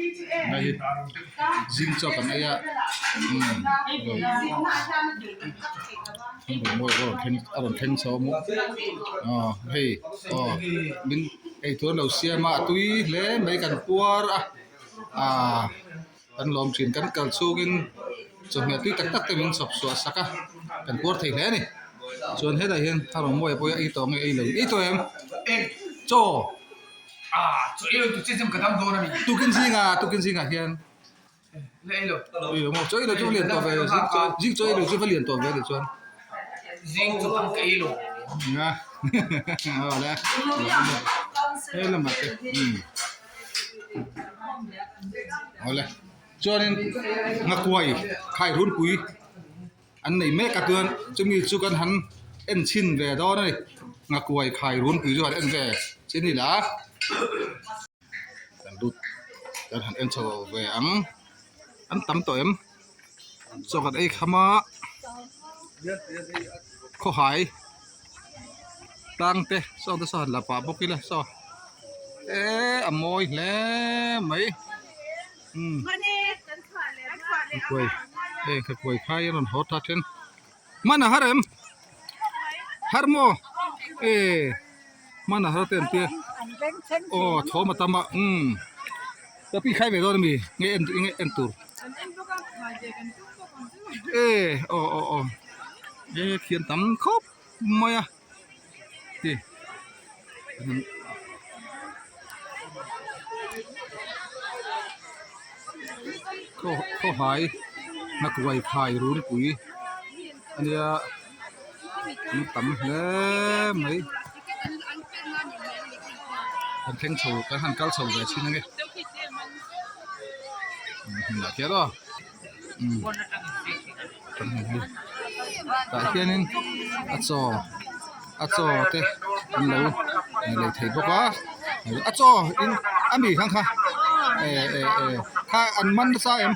Hei hi zing chaw kan ei a umm rawn a rawn thleng chho a maw aw hei aw min eitur an lo siam a a tui hle mai kan puar a ahh kan lawm thin kan kal chhungin chawhmeh tui tak tak te min chhawp chhuah sak a kan puar thei hle a ni chuan hetah hian a rawn mawi pawh hi a ei tawh nge ei lo ei tawh em chaw. Tukin zingah tukin zingah hian ei lo maw chaw ei lo chu va lian tawh ve zing chaw zing chaw ei lo chu va lian tawh ve ni chuan awle he lamah te umm awle chuanin nghakuai khai runpui an nei mek a chuan chumi chu kan han en chhin ve dawn a ni nghakuai khai runpui chu han en ve chin ila kan lut kan han en chho ve ang an tam tawh em chaw kan ei kham a khawhai tlang te saw te saw han la pah bawk ila saw eee a mawi hle mai umm kakuai hei kakuai khai a rawn haw ta then hman a har em har maw eee. Hman a har te an tia aw thawm a tam a umm ka pi khai ve dawn ami nge en nge en tur e aw aw aw e khian tam khawp mai a ti khaw khawhai nghakuai khai runpui ania. An tam hle mai kan thleng chho kan han kal chho ve thin ange hmunah khian aw umm kan hmu hi tah hianin a chaw a chaw te an lo lei thei bawk a a chaw in a mi kha kha eh eh eh kha an man nasa em.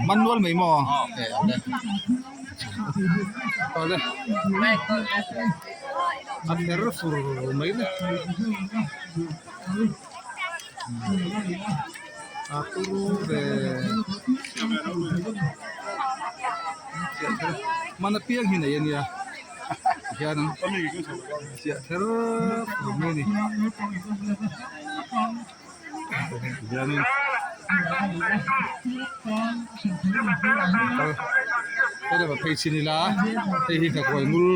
Manual mai maw eh awle awle a kher fur mai le a turu ve hman apiang hi nei ania tihian chiah kher fur mai a ni. Hianin kal helama phei chhin ila hei hi nghakuai ngul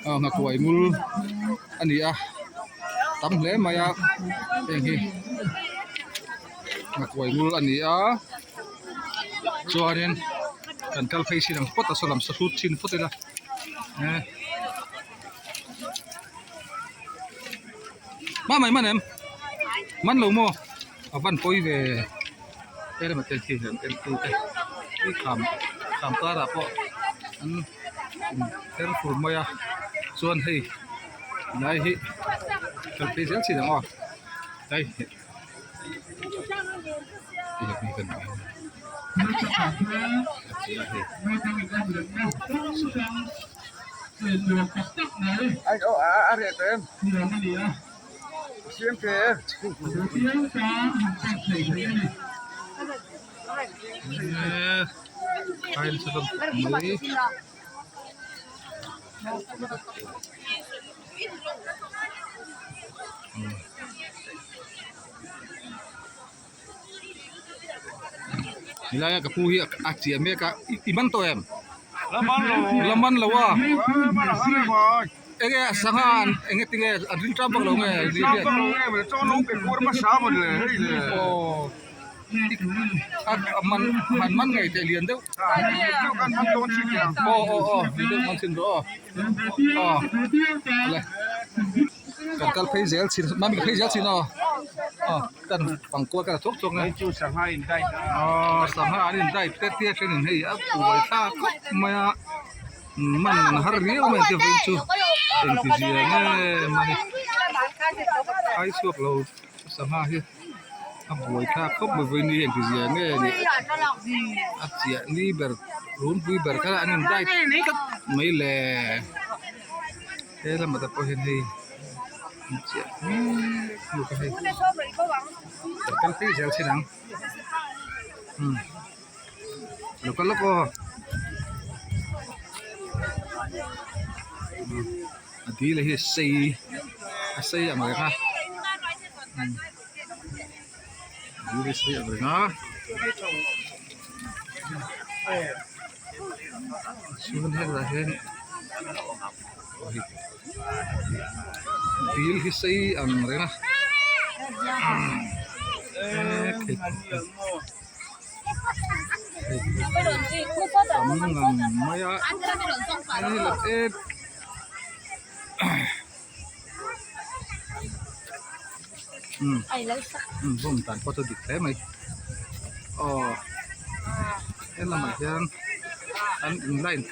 ah nghakuai ngul a ni a tam hle mai a heng hi nghakuai ngul a ni a chuanin kan kal phei chhin ang phawt a saw lam saw hrut chhin phawt ila eh. Hma mai man em man lo maw a van pawi ve he lamah te khi an en tu te tui kham kham karah pawh an in her fur mai a chuan hei lai hi kal phei zel chin ang aw tlai Helaia ka pu hi a chiah mek a i man tawh em? La man lo a enge sangha enge tinge an ring tlang vak lo nge aw a man han man ngei teh lian deuh aw aw aw lian deuh man chhin rawh aw aw le kan kal phei zel chhin mami ka phei zel chhin aw aw kan pangkual kan a thuak thuak nge chu sangha in dai aw sangha an in dai te te thenin hei a buai thlak khawp mai a man an har riau mai te vawiin chu engti zia nge mani ai chhuak lo sangha hi a buai thlak khawp mai vawiin hi engti zia nge ni a chiah ni ber runpui ber kha an in dai tlat mai le. He lamah te pawh hian hei an chiah mek mek a hei kan kal phei zel thin ang umm lo kal lawk aw a dil hi a sei a sei ang reng a umm dil hi a sei ang reng a chuan helaiah hian Dil hi sei ang reng a tam ngang mai a hei la em umm bawm tan pawh chu dik hle mai aw helamah hian an in line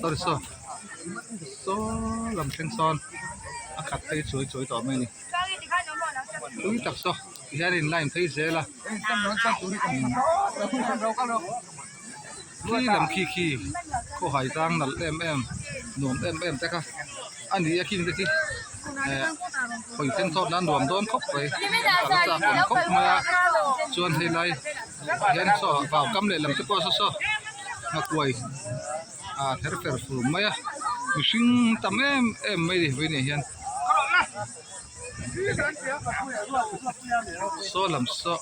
Sorry saw saw lam thleng sawn a khat phei chuai chuai tawh mai a ni tui tak saw tihian in line phei zel a khi lam khi khi khawhai tlang nalh em em nuam em em te kha a ni a khing te khi eh hawi thleng thawt nan nuam dawn khawp mai kal chak awm khawp mai a chuan helai hian saw vau kam lehlam te pawh saw saw nghakuai ah ther fer fur mai a mihring tam em em mai a ni vawiinah hian saw lam saw.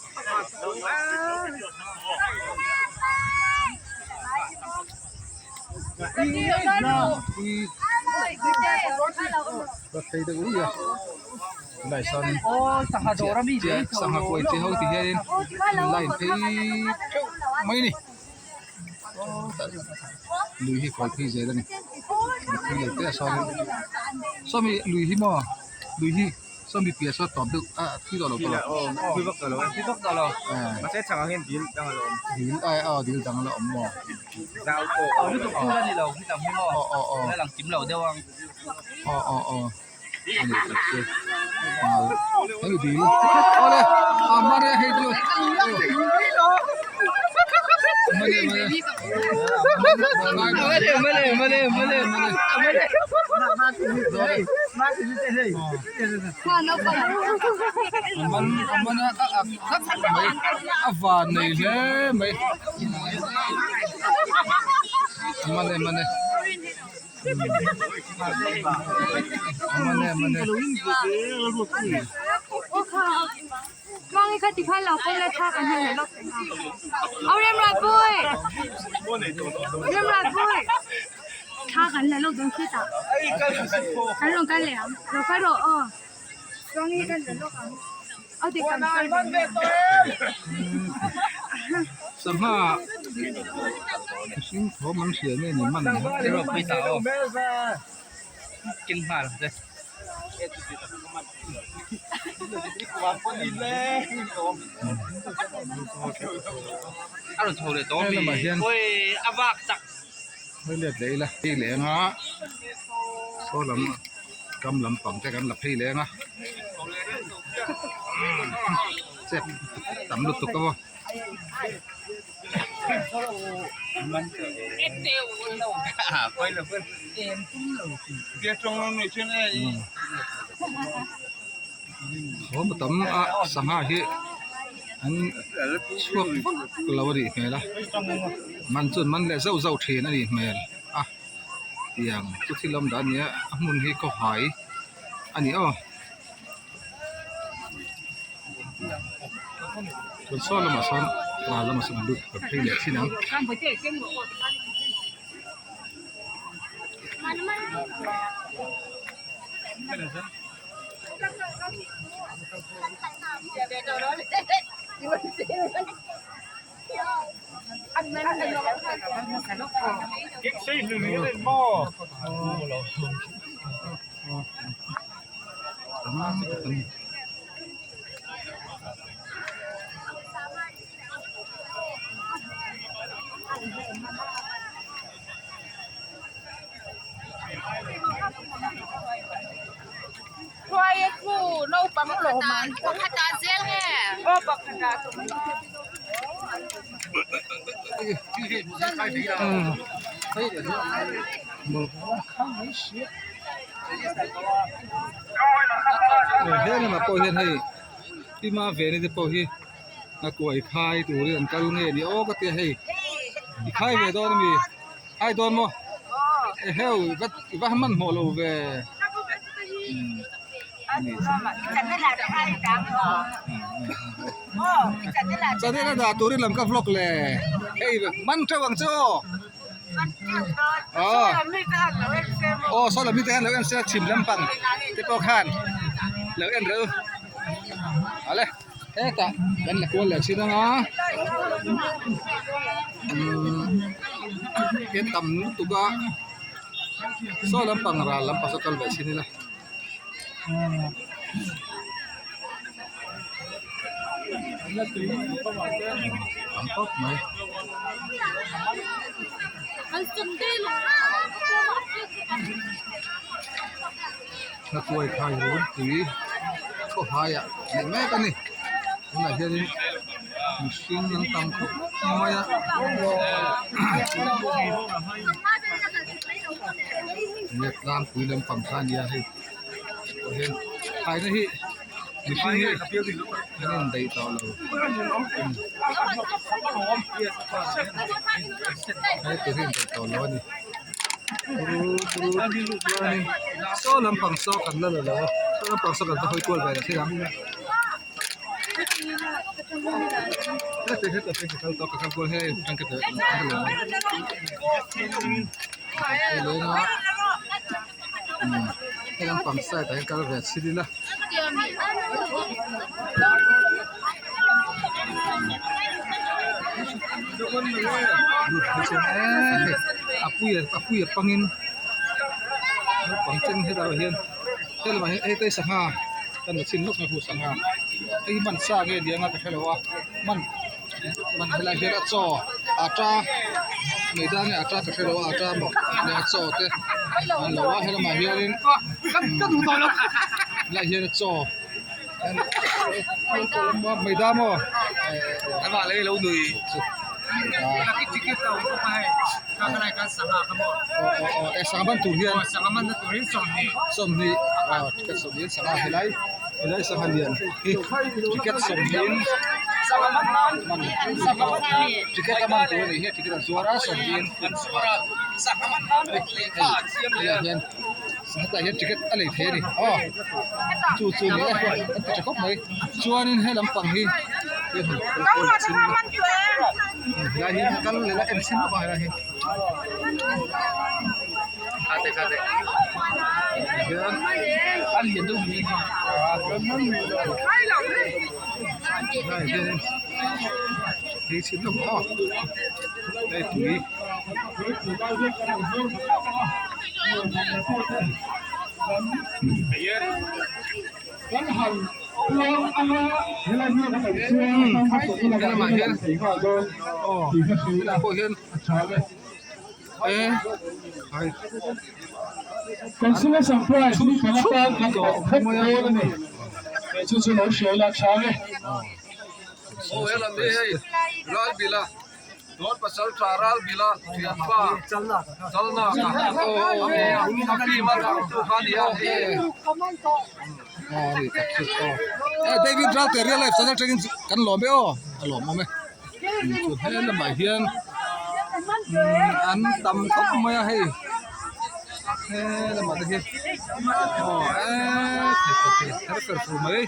Lai sawn sangha kuai chi ho ti hianin line phei theuh mai a ni lui hi kawi phei zel a ni lui lo te ah sawnin sawmi lui hi maw lui hi sawmi piah saw tawp deuh a thui tawh lo tawh lo dil ai aw dil dang a la awm maw aw aw aw. a ni tak chu hei dil awle a mare hei chu mare mare mare mare mare mare man a man a a ak thak mai a van nei hle mai a man e man e. Sangha mihring thawm an hria nge ni man He lamah hian hawi let leh ila hei leh anga saw lam kam lampang te kan la phei leng a chep tam lutuk a maw. Thawm a tam a sangha hi an chhuak vak lo a nih hmel a man chuan man leh zauh zauh thin a nih hmel a. Tiang chu thil awm dah a ni a a hmun hi khawhai a ni aw chuan saw lamah sawn ral lamah sawn an lut kan phei leh thin ang. He lamah pawh hian hei. Tima veni te pawh hi a kuai khai turin an kal nge ni aw ka tia hei i khai ve dawn ami khai dawn maw eheu va i va hmanhmawh lo ve Channel a dah turin lam ka vlog le hei man teuh ang che aw aw saw lam mite khan lo en se chhim lampang te pawh khan lo en reuh ale hetah kan la kual leh thin anga umm he tam lutuk a saw lampang ral lampang saw kal ve thin ila. Tam khawp mai. Hnatuai khai runpui khawhaiah leh mek a ni. Tunah hianin mihring an tam khawp mai a. Enge tlangpui lampang kha a nia hei tah hian thaina hi mihring hi an indaih tawh lo he tur hi indaih tawh lo a ni chuanin saw lampang saw kan la la lo a saw lampang saw kan va hawi kual ve leh thei ang. He lampang side ah hian kal ve chhin ila. A pui a pui a pangin naupang chen hetah hian helamah hian heta hi sangha kan la chhin lawk mai hu sangha hei hi man sa nge niang a ka hrelo a man man helai hian a chaw atta maida nge atta ka hrelo a atta maw nia chaw te an lo a helamah hianin helaiah hian a chaw maida maw Sangha man tur hian 20 aw ticket 20 sangha helai helai sangha lian hi ticket 20 in man ticket a man tur a nih hi ticket an zuar a 20 in hei helaiah hian hetah hian ticket a lei thei a ni aw chu chu ni e a ti tha khawp mai chuanin he lampang hi helai hi kal leh la en chhin bawk a helai hi hian helaiah hianin hei chhin lawk aw hei tui. Helamah hian aw helaiah pawh hian e Dawn pasal tha ral bila thianpa chalna a film a thangtu kha a ni a hei. David Ralte real life channel atangin kan lawm e aw a lawmawm e chu he lamah hian an tam khawp mai a hei he lamah te hian aw e thei thei thei her fer fur mai.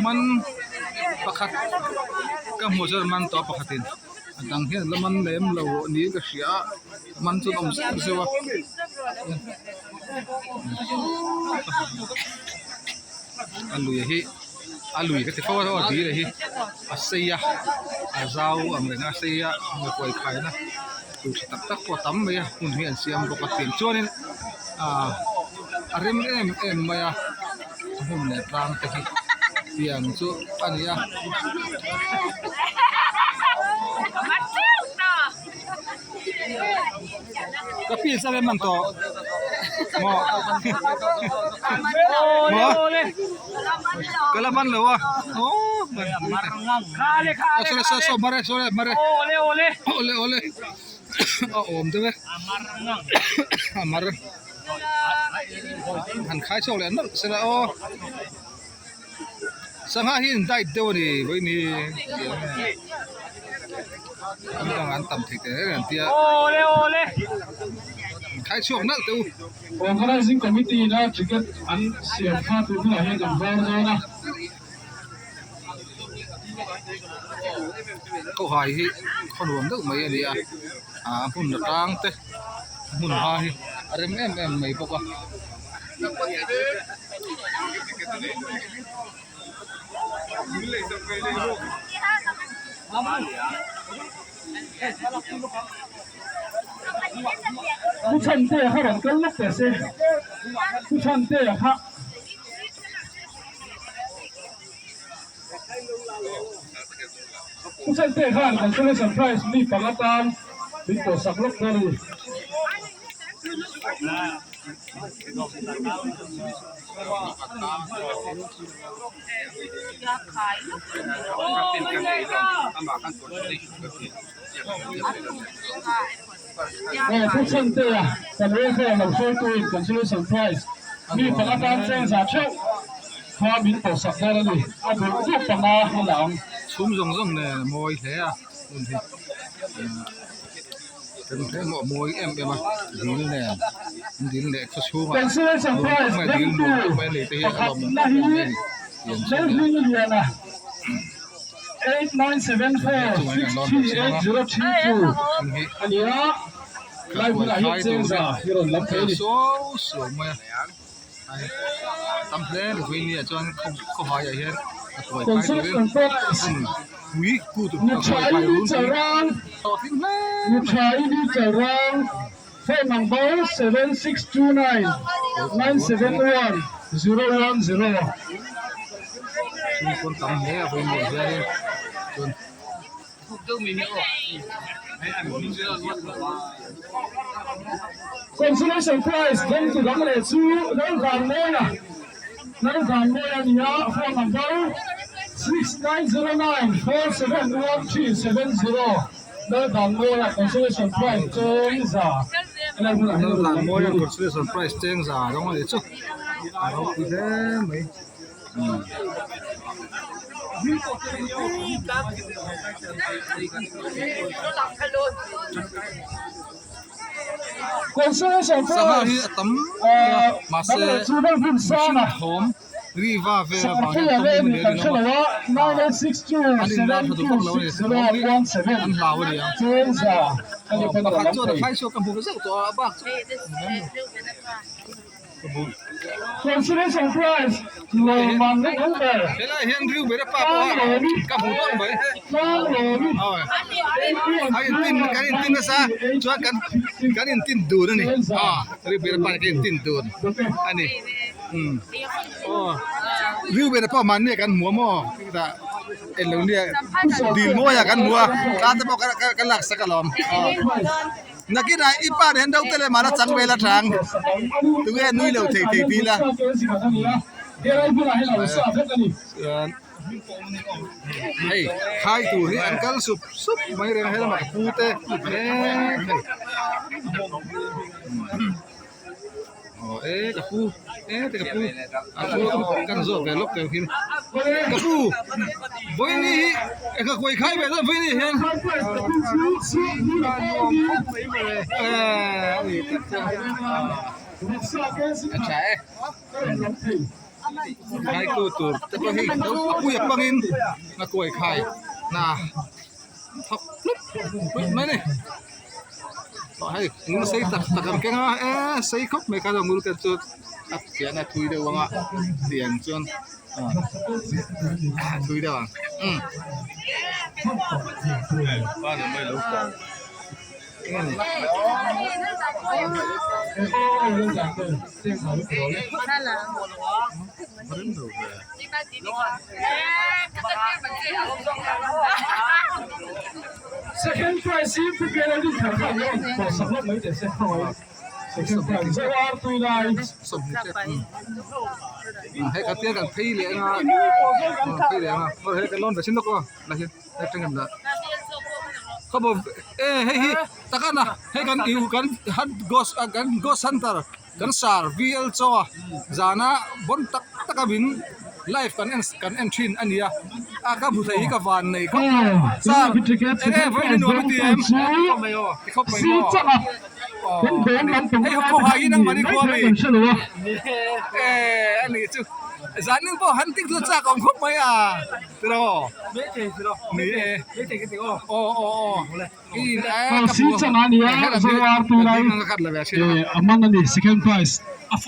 Man pakhat ka hmuh chuan man tawh a pakhatin a dang hian la man lem lo niin ka hria a man chu an awm zeuh zeuh a a lui hi a lui ka ti fo a aw dil hi a sei a a zau ang reng a sei a kuai khaina tur tha tak tak pawh a tam mai a hmun hi an siam bawk a tiang chuanin ah a rem em em mai a hmun leh tlang te hi tiang chu a ni a. Ka pi chuan em man tawh maw maw ka la man lo a aw saw saw mare saw mare awle awle a awm deuh e a mar han khai chhuak leh nawlh se la aw. Sangha hi in diet deuh a ni vawiin hi an dang an tam thei teh reng an tia khai chhuak nalh teh u. Organising Committee ina ticket an siam kha tun hunah hian kan vawr dawn a. Khawhai hi khaw nuam deuh mai a ni a, a hmun atang te hmun hma hi a rem em em mai bawk a. Pu Chhantea kha rawn kal lawk teh se, Pu Chhantea kha. Pu Chhantea khan consolation prize mi panga tan min pawhsak lawk dawn a ni. Aw Pu Chhantea kan welfare lo hruaituin consolation prize mi panga tan cheng za theuh kha min pawhsak dawn a ni. A duh duh panga a la ang. Chhum zawng zawng nen a mawi hle a hmun hi. Kan hle maw a mawi em em a dil nen an dil leh khaw chhungah Consolation nuam tak prize mai dil dengtu nuam tak mai a nei te hi a pakhat lawmawm na em hi em mai a ni tiang chu a nia. 8974638032 a ni a, lai hunah hian chengza hi rawn lam thei a ni. Suau suau mai a tam hle ni vawiin ni ah chuan khawhai ah hian a tuai phai turin hun pui ku tur a tuai phai run pui hlawhtling hle mai. Phone number 7629971010. Chhung pawn tam hle a vawiin ni ah hianin chuan. Consolation prize dawngtu dang leh chu Lalvanmawia Lalvanmawia a ni a, phone number 6909471370 Lalvanmawia consolation prize chengza a lai hunah hian a rawn lang thei a Lalvanmawia ni. consolation prize chengza dawng a ni chu a ropui hle mai. Sangha hi a tam mai a mahse mihring thawm ri va vel avang hian tawng in a rinawm a an inlar tha duh vak lo a ni thawm hi an hlau a ni ang pakhat chuan a thlai chhuak ka hmu ve zeuh tawh a a bak chu Consolation prize lawmman na dang ber Helai hian Rio Bera pa pawh ka hmu dawn mai. A in tin kan in tin nasa chuan kan kan in tin dun a ni. Rio Bera pa kan in tin dun a ni. Rio Bera pa mahni kan hmu a maw chutah englo nia dil mawiah kan hmu a tlang te pawh kan laksak alawm. Nakinah i pa nen deuh te leh mahna chang vel atang tunge nui lo thei thei ti la. Chuan hei khai tur hi an kal sup sup mai reng a helamah ka pu te mek hei aw e ka pu e te ka pu a pu kan zawk ve lawk teuh hi ka pu vawiini hi e ka kuai khai ve dawn vawiini hian a tha e khai tu tur te pawh hi a pui a pangin a kuai khai hna thawk hlup hlup mai a ni. Aw hei ngul sei tak tak an keng a e sei khawp mai kha ngul te chu a pian a thui deuh ang a tiang chuan a thui deuh ang umm eng a ni. Second prize hi Pu Kennedy thar khan a rawn tawhsak lawk mai teh se Second prize Zo ar tui lai. Hei kha tia kan phei leh anga phei leh anga hei kan lawn ve chin lawk aw la hian hei tang hian dah khawbo e hei hi takana hei kan kan ghost kan ghost hunter. Kan sar VL chaw a zana bon tak tak a min Live kan en kan en thin a nia a ka hmu thei hi ka van nei khawp sir eng nge vawiin hi nuam i ti em ti khawp mai maw aw hei khaw hai hi nangmah ni khua mi e a nih chu zanin pawh han tik chu chak awm khawp mai a tiraw ni e aw aw aw A man a ni second prize. Aw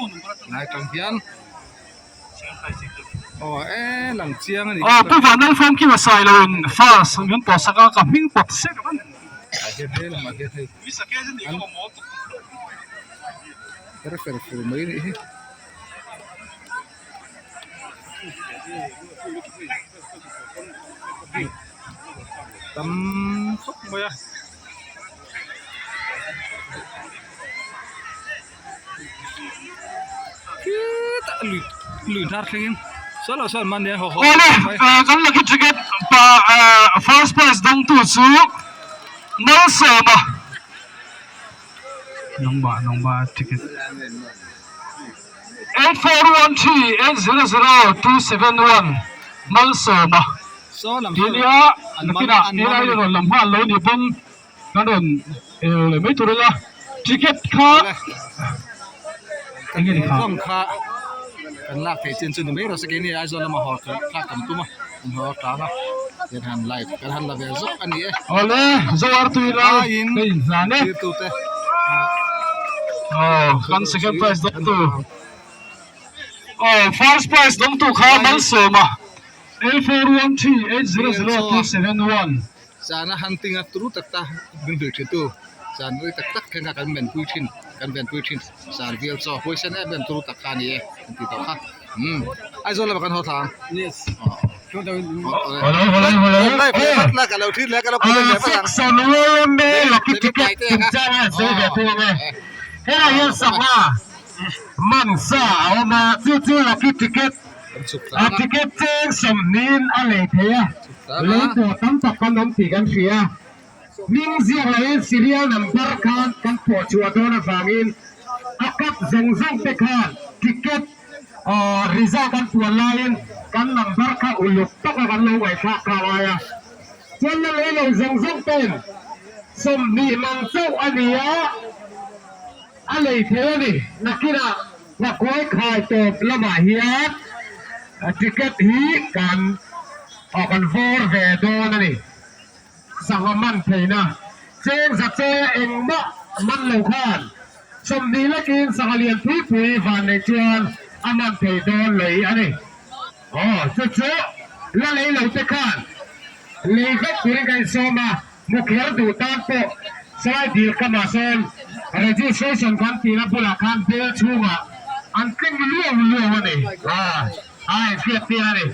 Pu Vanlalfawm Kima Sailoin first min pawh sak a ka hming pawt sek a. Tam khawp mai a. Khitah lui lui hnar thleng in saw lo sawn mahni an haw haw Awle kan lucky ticket pa first prize dawngtu chu Malsawma nangmah nangmah ticket 8413800271 Malsawma tih nia nakinah helai hi rawn lam nghal lo ni pawn kan rawn el leh mai tur ila ticket kha eng nge ni kha kha kan lak theih chin chu ni mai rawh se keini Aizawl lama haw thlak kan tum a kan haw tlang a kan han live kan han la ve zawk a ni e awle zoar tui lai ka inhlan e aw kan second prize dawngtu aw first prize dawngtu kha Malsawma 8413800271. Zana hunting a turu tak tak min hrilh thin tu zan rei tak tak thleng kha kan venpui thin kan venpui thin zan vial chaw huaisen em em turu tak kha a ni e an tih tawh kha umm Aizawl lamah kan haw thla ang yes Hello hello hello Helai hian sangha man sa a awm a chu chu lucky ticket a ticket cheng sawmhnihin a lei thei a lei tawh tam tak kan awm tih kan hria hming ziak loin serial number khan kan pawh chhuah dawn avangin a cup zawng zawng te khan ticket result an puan laiin kan number kha uluk taka kan lo ngaihthlak kha a ngai a chuan la lei lo zawng zawng ten 20 mang chauh a ni a. A lei thei a ni. Nakinah Nghakuai khai tawp lamah hian ticket hi kan aw kan vawr ve dawn a ni. Sangha man theihna cheng za che engmah man lo khan 20 lekin sangha lian pui pui van neih chuan a man thei dawn lei a ni. Aw chu chu la lei lo te khan lei vek turin ka insawm a. Mukher duh tan pawh Salai dil kamah sawn registration kan tihna bulah khan bel chhungah an tling luau luau a ni. A inhriat tir a ni.